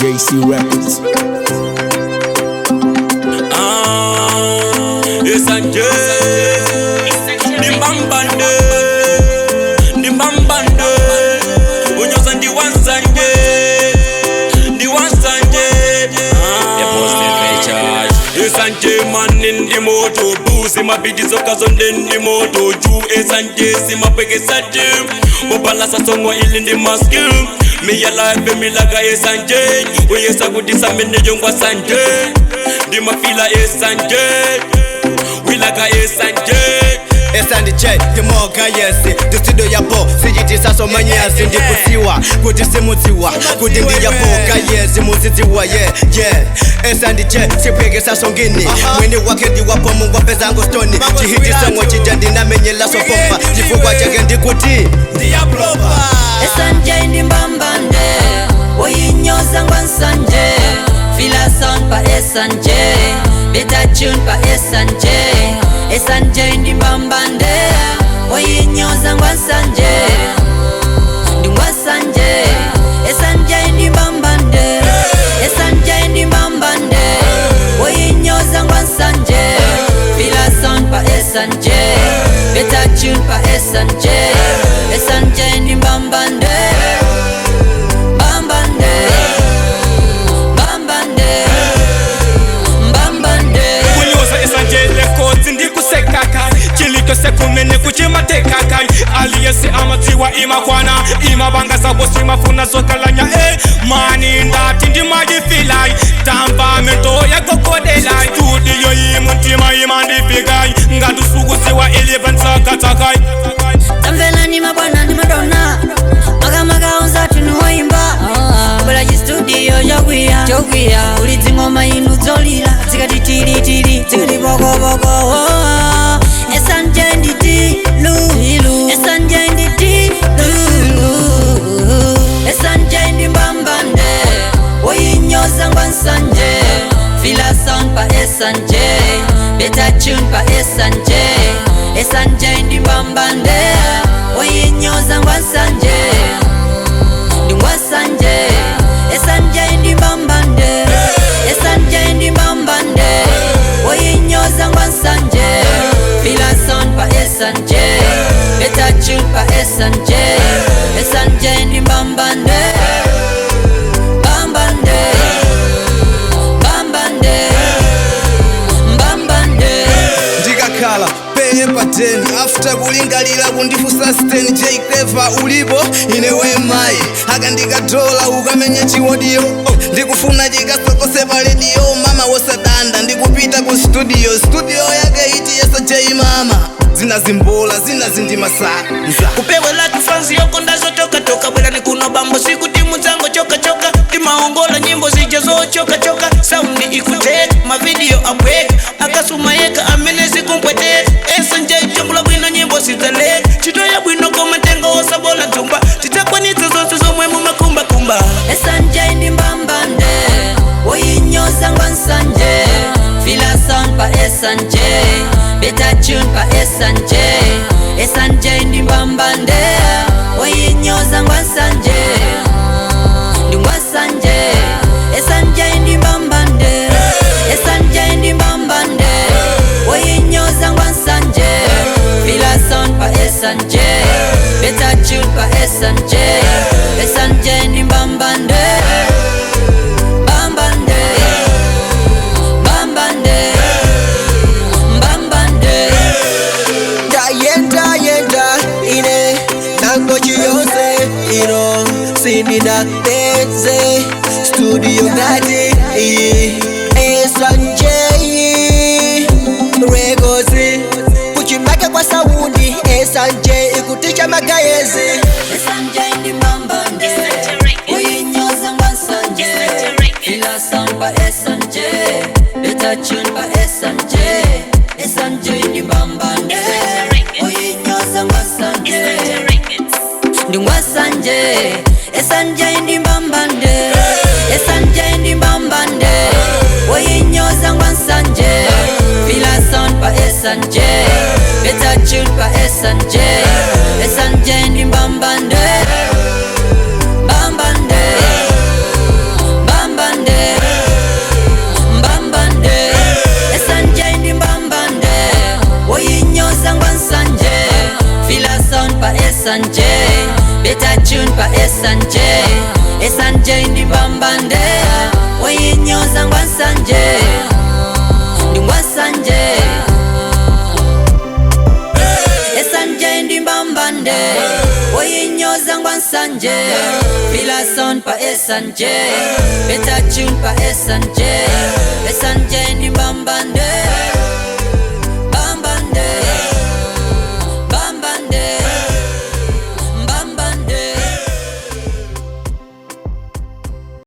JC Records. Ah, esanje ndimbambande ndimbambande unyoza ndiwansanje ndiwansanje esanje mani ndimoto buzi mabidi zokazo ndimoto ju esanje simapekesati mubalasa songo ili ndi maski miyalabe milaga esanje uyesa kutisa mineyongwa sanje ndimafila esanje wilaga esanje. Esandije ndimoga yesi ndistudio yapo sichitisasomanyasi ndikutsiwa kuti simutsiwa kuti ndiyapoka yesi muzidziwa ye ye esandije sipwekesasongini mwini wake ndiwapo mungwapezangu stoni chihitisongo chija ndinamenyelaso pompa chifukwa chake ndikuti ndiyablopa. Esanje ndimbambande oyinyoza ngwansanje fila sound pa esanje better tune pa esanje esanje ndimbambande oyinyoza ngwansanje ndingwansanje esanje ndimbambande esanje ndimbambande oyinyoza ngwansanje fila sound pa esanje better tune pa esanje esanje ndimbambande bambande bambande mbambande. Kunyoza esanje lekotsi ndikusekaka chiliko sekumene kuchimatekaka aliyesi amatsiwa imakwana imabanga zako simafuna zokalanya e mani ndati ndimayifilai tamva mento yagogodelai studio imuntima imandifikai ngatusukusiwa ilivantsakatsakai. Tamvelani mabwana ndi madonna makamaka onse nuwoimba kubela chistudio chokwiya chokwiya kuli dzingoma inu dzolira dzikati tilitili dzikati pokopoko esanje nditilu esanje nditilu esanje ndimbambande oyinyoza ngwansanje fila sound pa esanje better tune pa esanje esanje ndimbambande oyinyoza ngwansanje ndingwansanje esanje ndimbambande esanje ndimbambande oyinyoza ngwansanje fila sound pa esanje better tune pa esanje esanje ndimbambande bambande bambande mbambande. Ndikakhala peye pa 10 after kulingalira kundifusa sten J Clever ulipo ine wemayi akandikatola ukamenye chiwodiyo ndikufuna chikasokose pa rediyo mama wosadanda ndikupita ku studio studio yake iti yesa J mama zina zimbola zina zindimasanza. Kupewa tufanzi yoko ndazotoka-toka bwerani kuno bambo siku timu zango choka-choka timaongola nyimbo zijazochoka-choka saundi ikuteka mavidiyo abweka akasumayeka amene zikumpweteka esanje chambula bwino nyimbo sizaleka chitoya bwino komatengo osabola nzumba titakwanitsa zonse zomwe mumakumbakumba. Esanje ndimbambande oyinyoza ngwansanje fila sound pa esanje better tune pa esanje esanje ndimbambande oyinyoza ngwansanje ndingwansanje esanje ndimbambande esanje ndimbambande oyinyoza ngwansanje fila sound pa esanje better tune pa esanje esanje ndimbambande bambande bambande mbambande. Ndayenda yenda ine nango chiyonse ino sindinapeze studio ngati iyi esanje records kuchimake kwa saundi esanje ikuticha magayezi. Esanje ndimbambande oyinyoza ngwansanje fila sound pa esanje better tune pa esanje esanje ndimbambande oyinyoza ngwansanje ndingwasanje esanje ndimbambande esanje ndimbambande oyinyoza ngwansanje fila sound pa esanje better tune pa esanje esanje ndimbambande bambande bambande. SNJ, better tune pa SNJ. SNJ ndi mbambande, oyinyoza ngwansanje, ndi ngwansanje. SNJ ndi mbambande, oyinyoza ngwansanje. Fila sound pa SNJ, better tune pa SNJ. SNJ ndi mbambande.